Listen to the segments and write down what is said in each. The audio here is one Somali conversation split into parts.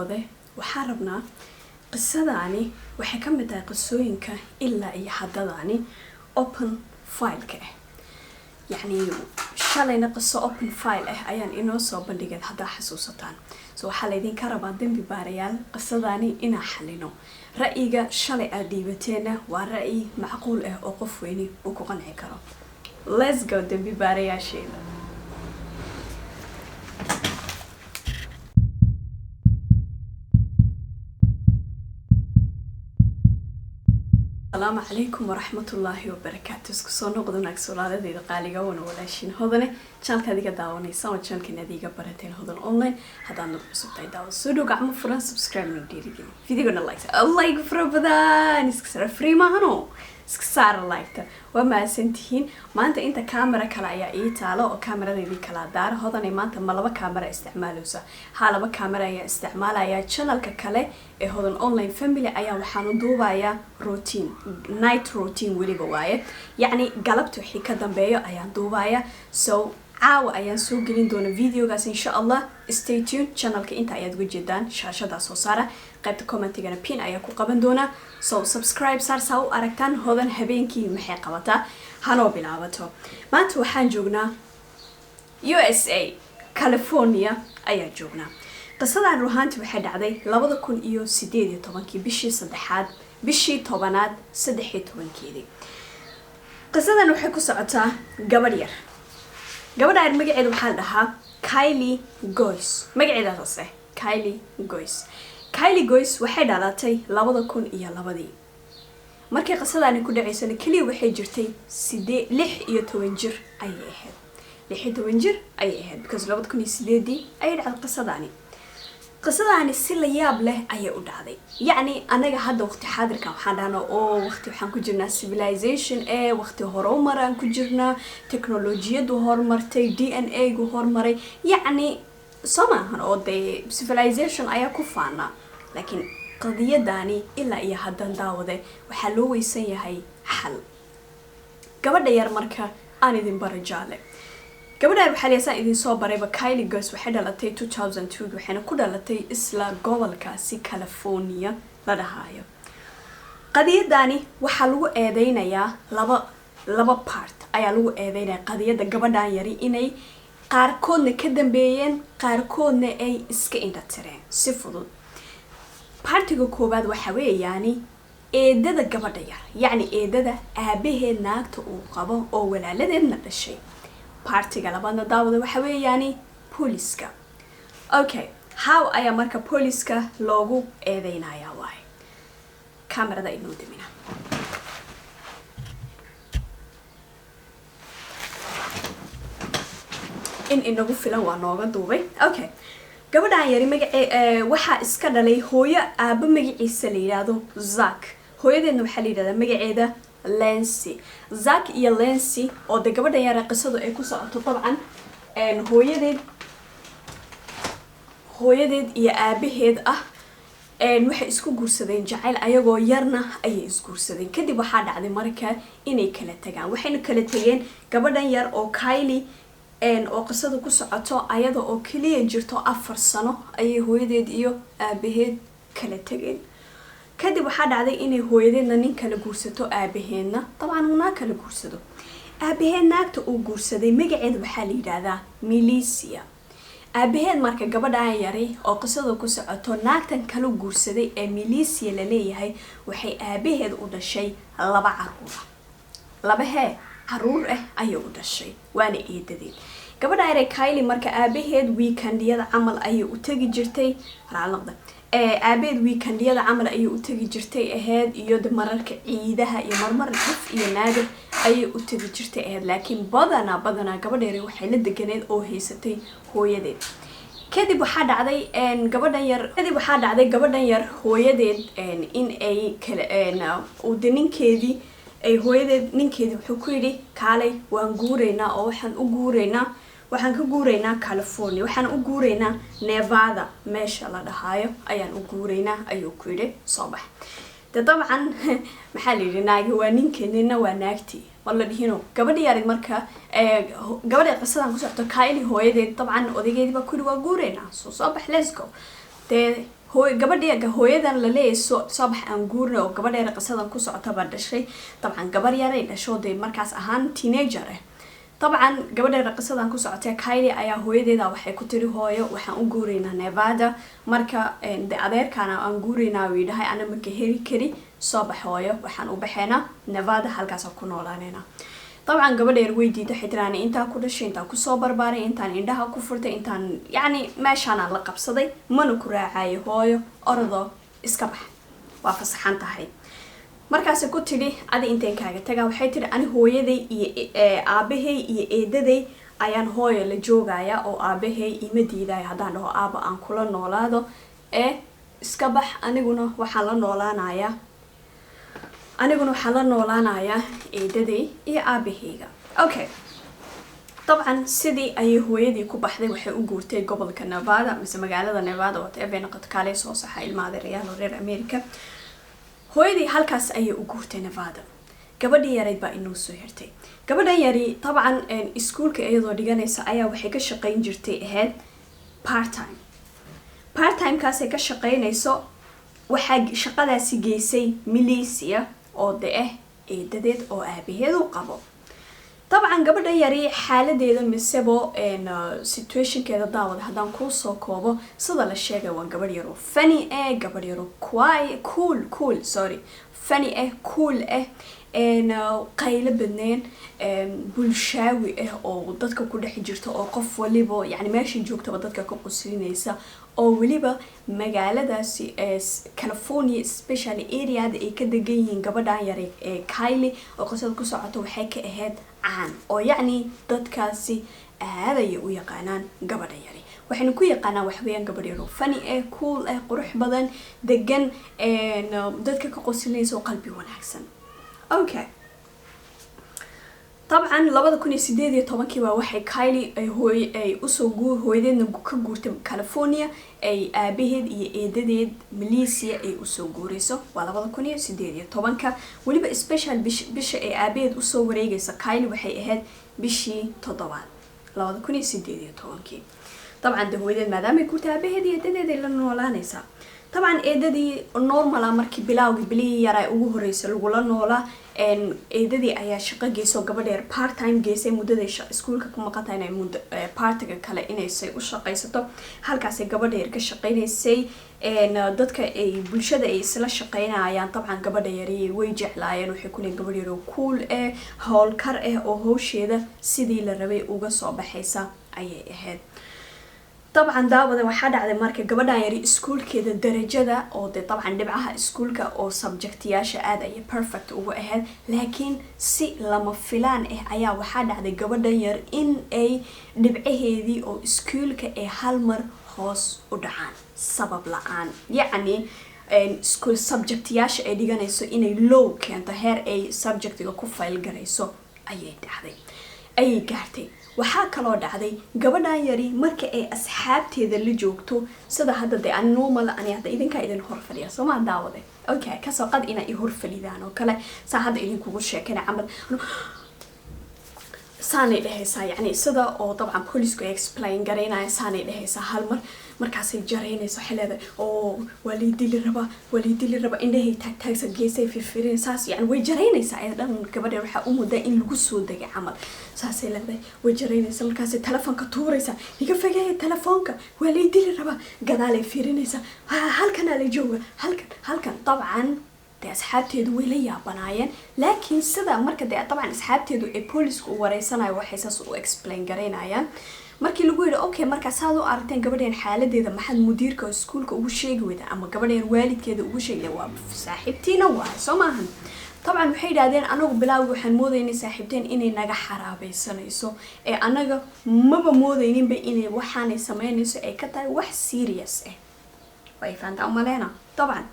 Daawade, waxaan rabnaa qisadaani waxay ka mid tahay qisooyinka ilaa iyo haddadaani open file-ka ah. Yacni shalayna qiso open file ah ayaan inoo soo bandhigeen haddaa xasuusataan. So waxaa laydinka rabaa, dembi baarayaal, qisadaani inaa xalino. Ra'yiga shalay aad dhiibateenna waa ra'yi macquul ah oo qof weyni uu ku qanci karo. Let's go, dembi baarayaasheeda. Asalaamu calaykum waraxmatullaahi wabarakaatu. Isku soo noqdo naag soolaaladeyda qaaliga, wana walaashiin Hodane. Channelka adiga daawanaysa waa channelkan adiga barateen, Hodan Online. Haddaad nagu cusub tahay, daawo, soo dhow, gacmo furan, subscribe na dhiirigeli, videogana like, like fara badan iska saara, free maahano, iska saara like-ta. Waa mahadsantihiin. Maanta inta camera kale ayaa ii taalo oo kaameradeydii kala daara. Hodanay, maanta ma laba camera isticmaaleysa? Haa, laba camera ayaa isticmaalaya. Channelka kale ee Hodan Online Family ayaa waxaan u duubayaa routine, night routine weliba waaye. Yacni galabta wixii ka dambeeyo ayaan duubaya. So caawa ayaan soo gelin doona videogaas, insha Allah. Stay tuned. Channelka inta ayaad uga jeedaan shaashadaa soo saara, qaybta commentigana pin ayaa ku qaban doonaa. So subscribe saar saa u aragtaan Hodan habeenkii maxay qabataa. Hanoo bilaabato. Maanta waxaan joognaa USA, California ayaa joognaa. Qisadan ruhaanti waxay dhacday 2018-kii, bishii saddexaad, bishii 10aad 13-keedii. Qisadan waxay ku socotaa gabadh yar. Gabadha yar magaceeda waxaa la dhahaa Kylie Goys. Magaceedaas eh Kylie Goys. Kylie Goys waxay dhalatay 2002-dii. Markay qisadaani ku dhacaysana keliya waxay jirtay 16 jir ayay ahayd. 16 jir ayay ahayd because 2008-dii ayay dhacday qisadaani. Qisadaani si la yaab leh ayay u dhacday. Yacni anaga hadda waqti xaadirkan waxaan dhahnaa oo waqti waxaan ku jirnaa civilization ee waqti horumaraan ku jirnaa, teknolojiyadu horumartay, DNA gu horumaray, yacni soo maahan oo dee civilization ayaa ku faanaa. Laakiin qadiyadani ilaa iyo haddan, daawade, waxaa loo weysan yahay xal. Gabadha yar marka aan idin baro jaale. Gabadha yar waxaa leesaan idin soo barayba, Kylie Goys waxay dhalatay 2002, waxayna ku dhalatay isla gobolkaasi California la dhahaayo. Qadiyadani waxaa lagu eedeynayaa laba part ayaa lagu eedeynaya qadiyadda gabadhan yari, inay qaarkoodna ka dambeeyeen, qaarkoodna ay iska indhatireen si fudud. Partiga koowaad waxa weeyaani eedada gabadha yar, yacni eedada aabaheed naagta uu qabo oo walaaladeedna dhashay. Partiga labaadna, daawada, waxa weeyaani booliska. Okay, how ayaa marka booliska loogu eedeynayaa? Waaye kamerada inoo damina. In inagu filan waa nooga duubay. Okay, gabadhan yari magace waxaa iska dhalay hooyo aabo magaciisa la yidhaahdo Zack. Hooyadeedna waxaa la yidhahdaa magaceeda Lancy. Zack iyo Lancy oo de gabadhan yare qisadu ay ku socoto, dabcan hooyadeed iyo aabaheed ah, waxay isku guursadeen jacayl. Ayagoo yarna ayay isguursadeen. Kadib waxaa dhacday marka inay kala tagaan. Waxayna kala tageen gabadhan yar oo Kylie oo qisada ku socoto ayada oo keliya jirto 4 sano ayay hooyadeed iyo aabaheed kala tageen. Kadib waxaa dhacday inay hooyadeedna nin kala guursato, aabaheedna dabcan uu naag kala guursado. Aabaheed naagta uu guursaday magaceeda waxaa la yidhaahdaa Melissa. Aabaheed marka gabadhan yari oo qisada ku socoto naagtan kala guursaday ee Melissa laleeyahay waxay aabaheed u dhashay laba caruur ah. Laba hee caruur ah ayay u dhashay, waana eedadeed gabadha yare Kylie. Marka aabaheed weekendiyada camal ayay u tagi jirtay, raalnoqda, aabaheed weekendiyada camal ayay u tagi jirtay aheyd, iyo de mararka ciidaha iyo marmar dhif iyo naadir ayay u tagi jirtay aheyd. Laakiin badanaa gabadha yare waxay la deganeed oo haysatay hooyadeed. Kadib waxaa dhacday gabadhan yar, kadib waxaa dhacday gabadhan yar hooyadeed in ay kala uu de ninkeedii ay hooyadeed ninkeedii wuxuu ku yidhi, "Kaalay, waan guuraynaa oo waxaan u guuraynaa, waxaan ka guuraynaa California, waxaan u guuraynaa Nevada meesha la dhahaayo ayaan u guuraynaa," ayuu ku yidhi. "Soo bax." De dabcan maxaa la yidhi, naagi waa ninkeed, nina waa naagtii, war la dhihino. Gabadhi yarid marka gabadha qisadan ku socoto Kylie hooyadeed, dabcan odaygeedii baa ku yidhi, "Waa guuraynaa, soo bax, let's go." Dee Hooy gabadhi, hooyadan la leeyahay soo bax aan guurna, oo gabadheera qisadan ku socota baa dhashay. Dabcan gabar yaray dhasho, dee markaas ahaan teenager ah. Dabcan gabadheera qisadan ku socotee Kylie ayaa hooyadeeda waxay ku tiri, "Hooyo, waxaan u guuraynaa Nevada." Marka de adeerkaana aan guuraynaa uu yidhahay, ana maka heri kari. Soo bax hooyo, waxaan u baxeynaa Nevada, halkaasaan ku noolaaneynaa. Dabcan gabadheer way diiday. Waxay tiri, "Ani intaan ku dhashay, intaan kusoo barbaaray, intaan indhaha ku furtay, intaan yacni meeshaanaan la qabsaday, mana ku raacayo hooyo, orado iska bax, waa fasaxan tahay." Markaasay ku tidhi, "Adi inteen kaaga tagaa?" Waxay tidhi, "Ani hooyaday iyo aabahay iyo eedaday ayaan hooyo la joogaya, oo aabahay ima diidayo haddaan dhaho aaba aan kula noolaado, ee iska bax. Aniguna waxaan la noolaanayaa eedaday iyo aabahayga." Okay, dabcan sidii ayay hooyadii ku baxday. Waxay u guurtay gobolka Nevada mise magaalada Nevada, whatever noqoto. Kaalay soo saxa, ilma adeerayaal oo reer America. Hooyadii halkaas ayay u guurtay Nevada. Gabadhii yarayd baa inoo soo hirtay. Gabadhan yari dabcan iskuulka iyadoo dhiganaysa ayaa waxay ka shaqayn jirtay, ahayd part time. Part timekaasay ka shaqaynayso, waxaa shaqadaasi geysay Melissa, oo de ah eedadeed oo aabaheed u qabo. Dabcan gabadhan yari xaaladeeda misebo situationkeeda, daawada, haddaan kuu soo koobo, sida la sheegay waa gabadh yaroo funny eh, gabadh yaroo quiet, cool, sorry, funny ah, cool ah, qaylo badneen, bulshaawi ah, oo dadka ku dhex jirta, oo qof waliba yani meesha joogtaba dadka ka qoslinaysa, oo weliba magaaladaasi California, specially areada ay ka degan yihiin gabadhan yare ee Kylie oo qisada ku socoto, waxay ka ahayd caan, oo yacni dadkaasi aadayay u yaqaanaan gabadha yari. Waxayna ku yaqaanaan waxweeyaan gabadh yaroo funny ah, cool ah, qurux badan, degan, dadka ka qoslinaysa, oo qalbi wanaagsan. Okay, dabcan 2018-kii baa waxay Kylie ay hooy ay usoo guur, hooyadeedna ka guurtay California, ay aabaheed iyo eedadeed Melissa ay usoo guurayso. Waa 2018-ka. Weliba special bisha ay aabaheed usoo wareegaysa Kylie waxay ahayd bishii toddobaad 2018-kii. Dabcan de hooyadeed maadaamay guurtay, aabaheed iyo eedadeed ay la noolaanaysaa. Dabcan eedadii normala markii bilawgii bilihii yaraa ugu horreysay lagula noolaa. Eedadii ayaa shaqo geysay oo gabadheer part time geysay, muddaday iskuulka ku maqantahay inay muddo partiga kale inaysay u shaqaysato. Halkaasay gabadheer ka shaqaynaysay. Dadka ay bulshada ay isla shaqaynayaan dabcan gabadha yari way jeclaayeen. Waxay ku leeyiin gabadh yar oo cool eh, howlkar ah, oo hawsheeda sidii la rabay uga soo baxaysa ayay ahayd. Dabcan daawada, waxaa dhacday marka gabadhan yari iskuulkeeda darajada oo dee dabcan dhibcaha iskuulka oo subjectyaasha aad ayay perfect ugu ahayd, laakiin si lama filaan ah ayaa waxaa dhacday gabadhan yar in ay dhibcaheedii oo iskuulka ay hal mar hoos u dhacaan sabab la-aan, yacni school subjectyaasha ay dhiganayso inay low keento, heer ay subjectiga ku fail garayso ayay dhacday, ayay gaartay. Waxaa kaloo dhacday gabadhan yari marka ay asxaabteeda la joogto, sida hadda dee an normal ani hadda idinkaa idin hor fadhiya, soo maa daawade? Okay, kasoo qad inaa i hor fadhidaan oo kale, saa hadda idinkugu sheekana camal, saanay dhehaysaa, yacni sida oo dabcan boolisku ay explain garaynaya, saanay dhehaysaa hal mar. Markaasay jaraynayso, waxay leedahay, "Oo waa lii dili rabaa, waa lii dili rabaa." Indhahay taagtaagsa, geesay firfirin, saas yani way jaraynaysaa ayada dhan. Gabadha waxaa u mudaa in lagu soo degay camal, saasay leedahay, way jaraynaysaa. Markaasay telefoonka tuuraysaa, "Iga fogeeya telefoonka, waa lii dili rabaa." Gadaalay fiirinaysaa, "Halkanaa la jooga, halkan, halkan." Dabcan dee asxaabteedu way la yaabanaayeen, laakiin sida marka dee dabcan asxaabteedu ay boolisku u wareysanayo, waxay saas u explain garaynayaan. Markii lagu yidhi, "Okay, markaa saad u aragteen gabadheen xaaladeeda, maxaad mudiirka iskuulka ugu sheegi weyda ama gabadheen waalidkeeda ugu sheegi? Waa saaxiibtiina waay, soo maahan?" Dabcan waxay yidhahdeen, "Anagu bilaawgi waxaan moodaynay saaxiibteen inay naga xaraabeysanayso, ee anaga maba moodayninba inay waxaanay sameynayso ay ka tahay wax serious ah." Way fahantaa umaleena. Dabcan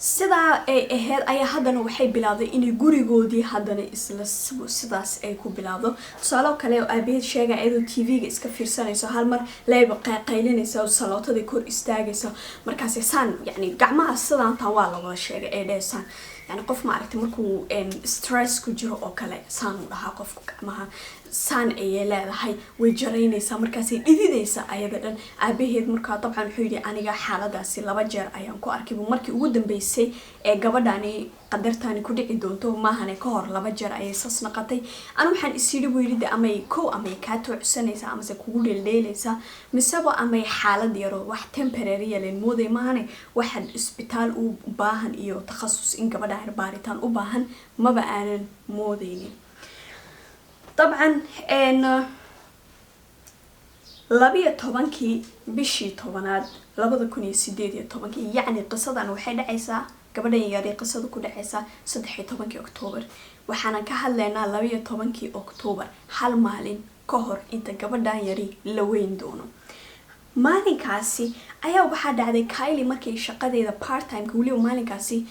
sidaa ay ahayd ayaa haddana waxay bilaabday inay gurigoodii haddana isla sidaas ay ku bilaabdo. Tusaalo kale oo aabaheed sheegay, iyadoo TV-ga iska fiirsanayso, hal mar leeba qaylinaysa oo salootadii kor istaagaysa. Markaasi saan, yani gacmaha sidaantan waa la wada sheegay ee dheesaan, yani qof ma aragtay markuu stress ku jiro oo kale saan u dhahaa qofku gacmaha. Saan ayay leedahay, way jaraynaysaa, markaasay dhididaysaa ayada dhan. Aabaheed markaa dabcan wuxuu yidhi, aniga xaaladaasi laba jeer ayaan ku arkay buu. Markii ugu dambeysay ee gabadhani qadartani ku dhici doonto maahane, ka hor laba jeer ayay sas naqatay. Anu waxaan is yidhi, buu yidhi, de amay kow amay kaa toocsanaysaa amase kugu dheeldheelaysaa, miseba amay xaalad yaro wax temporary leen mooday maahane, waxaan isbitaal u baahan iyo takhasus in gabadha baaritaan u baahan maba aanan moodaynin. Dabcan 12-kii bishii 10aad 2018-kii, yacni qisadan waxay dhacaysaa, gabadhan yari qisada ku dhacaysaa 13-kii Octoobar, waxaanan ka hadlaynaa 12-kii Octoobar, hal maalin ka hor inta gabadhan yari la weyn doono. Maalinkaasi ayaa waxaa dhacday Kylie markay shaqadeeda part timeka, weliba maalinkaasi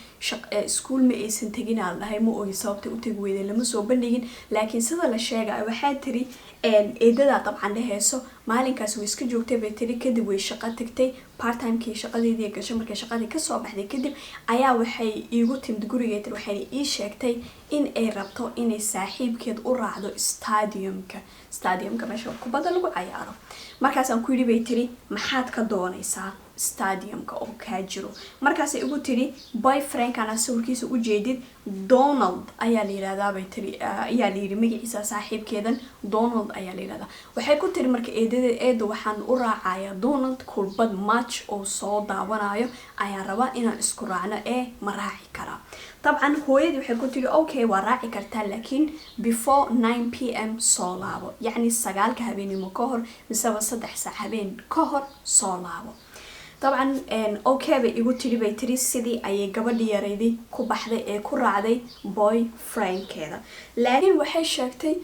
iskuul ma aysan tegin aa la dhahay. Ma ogi sababtay u tegi weyday, lama soo bandhigin, laakiin sida la sheegayo waxaa tiri eedadaa dabcan dheheyso, maalinkaasi way iska joogtay, bay tiri. Kadib way shaqo tagtay, part timekii shaqadeedii gashay. Markay shaqadii kasoo baxday kadib ayaa waxay iigu timid gurigay, tiri, waxayna ii sheegtay in ay rabto inay saaxiibkeed u raacdo stadiumka, stadiumka meesha kubadda lagu cayaaro. Markaasaan ku yidhi, bay tiri, maxaad ka doonaysaa stadiumka oo kaa jiro? Markaasay igu tiri, boyfriendkana sawirkiisa ujeedid, Donald ayaa la yidhahdaa, bay tiri, ayaa la yidhi magaciisa saaxiibkeedan Donald ayaa la yidhahdaa. Waxay ku tiri marka eedadeed, eeda, waxaan u raacayaa Donald kulbad match oo soo daawanayo ayaan rabaa inaan isku raacno, ee ma raaci karaa? Dabcan hooyadii waxay ku tiri, okay, waa raaci kartaa, laakiin before 9 p.m. soo laabo, yacni 9-ka habeenimo ka hor miseba 3 saac habeen ka hor soo laabo. Dabcan okay bay igu tiri, bay tiri. Sidii ayay gabadhii yaraydi ku baxday ee ku raacday boyfriendkeeda. Laakiin waxay sheegtay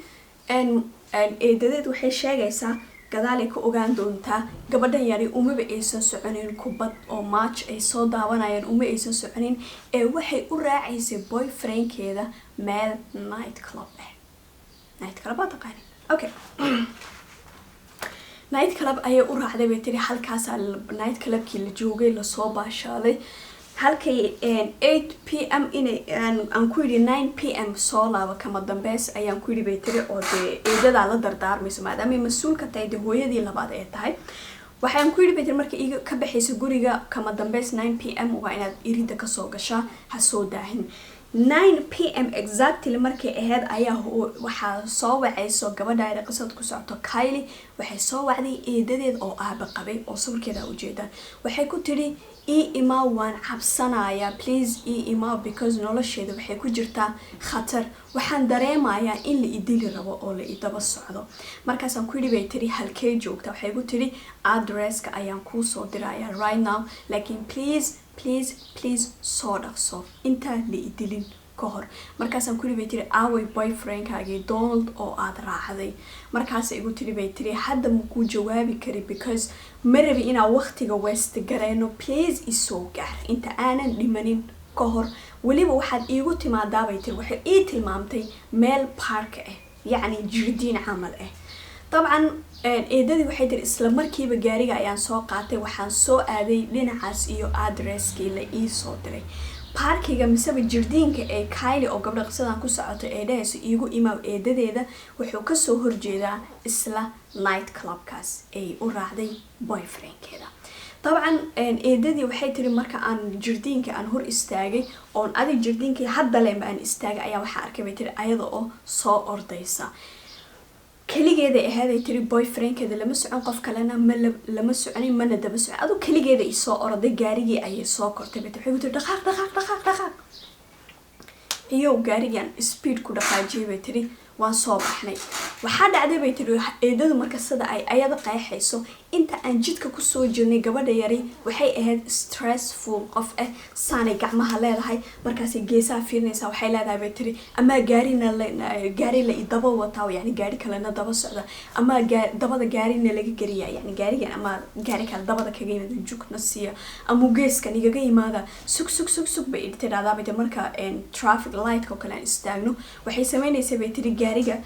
eedadeed, waxay sheegaysaa gadaalay ka ogaan doontaa, gabadhan yari umaba aysan soconin kubad oo match ay soo daawanayaan, uma aysan soconin, ee waxay u raacaysay boyfriendkeeda meel night club ah. Night club waa taqaani? Okay, night club ayay u raacday, bay tiri. Halkaasaa night clubkii la joogay, lasoo baashaalay. Halkay 8 p.m. inay aan ku yidhi 9 p.m. soo laaba kama dambeys ayaan ku yidhi, bay tiri, oo dee eedadaa la dardaarmayso maadaamay mas-uulka tahay, dee hooyadii labaad ee tahay. Waxaan ku yidhi, bay tiri, marka iga ka baxayso guriga kama dambeys 9 p.m. waa inaad irida kasoo gashaa, ha soo daahin. 9 p.m. exactly markay ahayd ayaa waxaa soo wacayso gabadha qisad ku socoto, Kylie, waxay soo wacday eedadeed oo aaba qabay oo sawirkeeda ujeedaan. Waxay ku tidhi, ii imaa, waan cabsanayaa, please ii imaa, because nolosheeda waxay ku jirtaa khatar, waxaan dareemayaa in la idili rabo oo la idaba socdo. Markaasaan ku yidhi, bay tiri, halkee joogta? Waxay ku tidhi, addresska ayaan kuusoo dirayaa right now, laakiin please, please, please soo dhaqso intaan la idilin ka hor. Markaasaan ku yidhi, bay tiri, aaway boyfriendkaagii Donald oo aada raacday? Markaasa igu tiri, bay tiri, hadda makuu jawaabi kari because ma rabi inaan waqtiga waste gareyno, please isoo gaar inta aanan dhimanin ka hor. Weliba waxaad iigu timaadaa, bay tiri, waxay ii tilmaamtay meel park ah, yacni jirdiin camal ah. Dabcan eedadii waxay tiri, isla markiiba gaariga ayaan soo qaatay, waxaan soo aaday dhinacaas iyo addresskii la ii soo diray. Parkiga miseba jirdiinka ee Kylie oo gabdha qisadan ku socoto ee dhahayso iigu imaaw eedadeeda wuxuu kasoo horjeedaa isla night clubkaas ay u raacday boyfriendkeeda. Dabcan eedadii waxay tiri, marka aan jirdiinka aan hor istaagay oon adig jirdiinkii haddaleenba aan istaagay ayaa waxaa arkay, bay tiri, ayada oo soo ordaysa. Keligeeday ahaaday, tiri, boyfriendkeeda lama socon, qof kalena ma lama soconin, mana daba socon, aduu keligeeda isoo orday, gaarigii ayay soo kortay, bay tiri. Waxay ku tiri, dhaqaaq, dhaqaaq, dhaqaaq, dhaqaaq. Iyo gaarigan speed ku dhaqaajiyay, bay tiri, waan soo baxnay. Waxaa dhacday, bay tiri eedadu, marka sida ay ayada qeexayso, inta aan jidka kusoo jirnay gabadha yari waxay ahayd stressful qof ah, saanay gacmaha leedahay, markaasay geesaha fiirinaysaa. Waxay leedahay, bay tiri, amaa gaarina gaari la idaba wataa, yani gaari kalena daba socda, ama dabada gaarina laga geliya, yani gaarigan ama gaari kale dabada kaga yimaada, jugna siiya, ama geeskan igaga yimaada. Sug, sug, sug, sug, bay tidhahdaa, bay tiri. Marka traffic lightka oo kale aan istaagno, waxay sameynaysaa, bay tiri, gaariga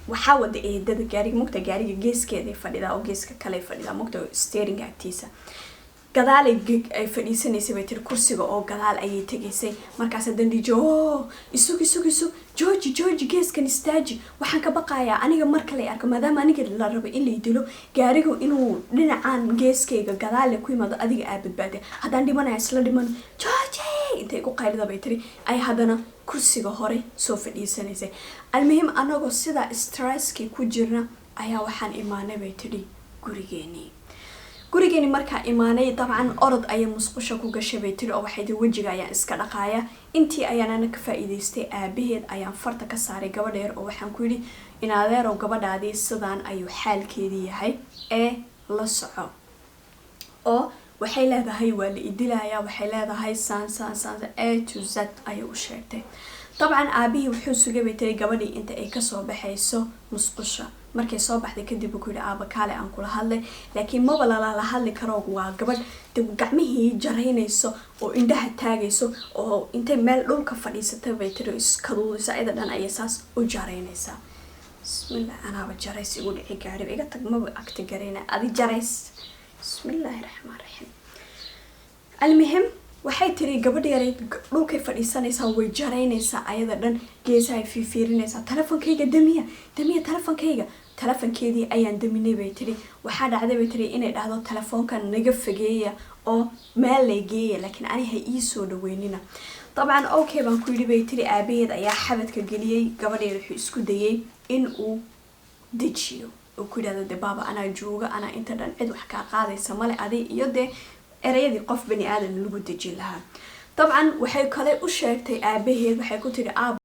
waxaa wada eedada gaariga, mugta gaariga geeskeeday fadhidaa oo geeska kale fadhidaa, mugta steeringa agtiisa. Gadaalay ay fadhiisanaysay, bay tiri, kursiga oo gadaal ayay tegaysay. Markaas dandhijo, "Oo, isug, isug, isug, jooji, jooji, geeskan istaaji. Waxaan ka baqayaa aniga mar kale arko, maadaama aniga la rabo in lay dilo, gaarigu inuu dhinacan geeskayga gadaale ku yimaado, adiga aa badbaada. Haddaan dhimanaya isla dhiman, jooji." Intay ku qaylida, bay tiri, ay haddana kursiga hore soo fadhiisanaysay. Almuhim, anagoo sidaa stresskii ku jirna ayaa waxaan imaanay, bay tidhi, gurigeenii. Gurigeeni markaa imaanay, dabcan orod ayay musqusha ku gashay, bay tiri, oo waxay tiri, "Wejiga ayaan iska dhaqaaya." Intii ayaan ana ka faa-iideystay. Aabaheed ayaan farta ka saaray gabadha yar, oo waxaan ku yidhi, "In adeerow, gabadhaadii sidaan ayuu xaalkeedii yahay ee la soco, oo waxay leedahay waa la idilayaa, waxay leedahay saan saan saan." A to Z ayay u sheegtay. Dabcan aabihii wuxuu sugay, bay tiri, gabadhii inta ay kasoo baxayso musqusha. Markay soo baxday kadib uu ku yidhi, "Aaba, kaale aan kula hadlay." Laakiin maba lala hadli karo, waa gabadh de gacmihii jaraynayso oo indhaha taagayso oo intay meel dhulka fadhiisatay, bay tiri, iskaduudayso, ayada dhan ayay saas u jaraynaysaa. Bismillah, anaaba jarays igu dhici gaadhi. Iga tag, maba agta garayna adi jarays. Bismillaahi raxmaan raxiim. Almuhim, waxay tiri, gabadh yaray dhulkay fadhiisanaysaa, way jaraynaysaa, ayada dhan geesahay fiifiirinaysaa. "Telefonkayga damiya, damiya telefonkayga." Telefonkeedii ayaan daminay, bay tiri. Waxaa dhacday, bay tiri, inay dhahdo, "Telefoonkan naga fogeeya oo meel lay geeya, laakiin ani ha ii soo dhaweynina." Dabcan okay baan ku yidhi, bay tiri. Aabaheed ayaa xabadka geliyey gabadheer. Wuxuu isku dayay in uu dejiyo oo ku yidhahdo, "De baaba, anaa jooga, anaa inta dhan, cid wax kaa qaadaysa male adi," iyo dee ereyadii qof bani aadam lagu dejin lahaa. Dabcan waxay kale u sheegtay aabaheed, waxay ku tiri, "Aab